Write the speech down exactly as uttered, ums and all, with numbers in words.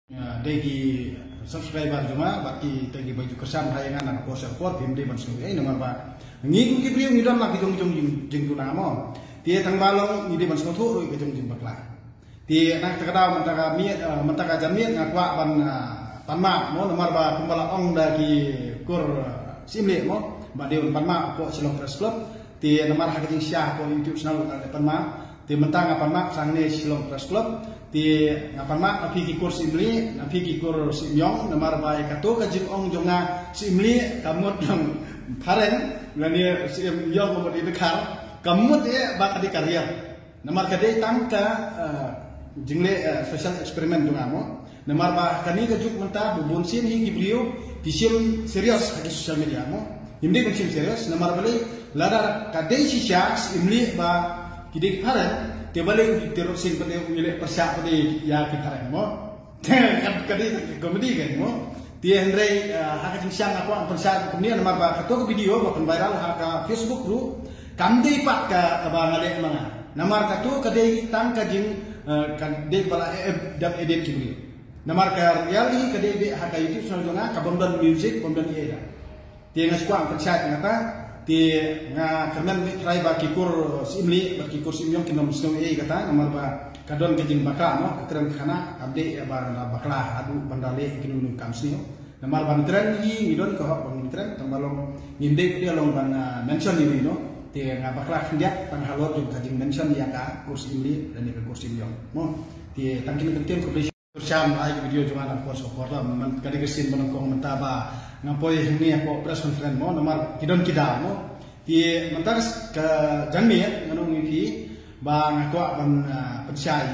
Dei ki subscriber jong nga bad kita ki ba ju kyrshan ha ïa nga na ka por sha ka por, phim dei ban sngew ei namar ba ngi kum ki briew ngi don la ki jong jong jingduna mo. Te tang ba long ngi dei ban sngewthuh ruh ïa ka jong jingbakla. Te na kata ka daw mynta ka miet mynta ka janmiet nga kwah ban pan map mo namar ba kumba la ong da ki kur Syiemlieh mo ba dei ban pan map hapoh Shillong Press Club. Te namar ha ka jingshisha hapoh YouTube channel nga dei pan map. Te mynta nga pan map shangne Shillong Press Club. Te nga pan map na phi ki kur Syiemlieh, na phi ki kur Syiemiong, namar ba ïa kato ka jingong jong nga Syiemlieh ka mut dang phareng, lane Syiemiong ka mut ïa dkhar, ka mut ïa ba ka dei ka riam. Namar ka dei tang ka jingleh social experiment jong nga mo. Namar ba kane ka juk mynta ba bun sien hi ki briew ki shim serious ha ki social media mo. Ngim dei ban shim serious namar balei lada ka dei shisha Syiemlieh ba ki dei ki phareng, te balei u Tirot Sing ba dei u leh pyrshah ba dei ïa ki phareng mo. Ka dei ka comedy kan mo. Te hynrei ha ka jingshisha nga kwah pynshai kumne namar ba kato ka video ba pynviral ha ka Facebook ruh kam dei pat ka kaba nga leh ma nga. Namar kato ka dei tang ka jing ka dei ba la dap edit ki briew. Namar ka reality ka dei beit ha ka YouTube channel jong nga ka bym don music bym don ei ei. Te nga shu kwah pynshai tang kata. Te nga kyrmen beit trai ba ki kur Syiemlieh bad ki kur Syiemiong kin ym sngew ei ei kata namar ba ka don ka jingbakla mo, ka kren khana kam dei ïa ba bakla haduh ban da leh ïa kino kino kam sniew. Namar ban kren hi ngi don ka hok ban kren tang ba long ngim dei phi long ban mention ïa uno. Te nga bakla khyndiat tang halor jong ka jingmention ïa ka kur Syiemlieh lane ka kur Syiemiong mo. Te tang kine ki ktien khublei. Kyrshan ai ka video jong nga na ka por sha ka por la man ka dei ka sien ba nyngkong mynta ba nga poi hangne hapoh press conference mo namar ki don ki daw mo. Te mynta ka janmiet nga ong ïa phi ba nga kwah ban pynshai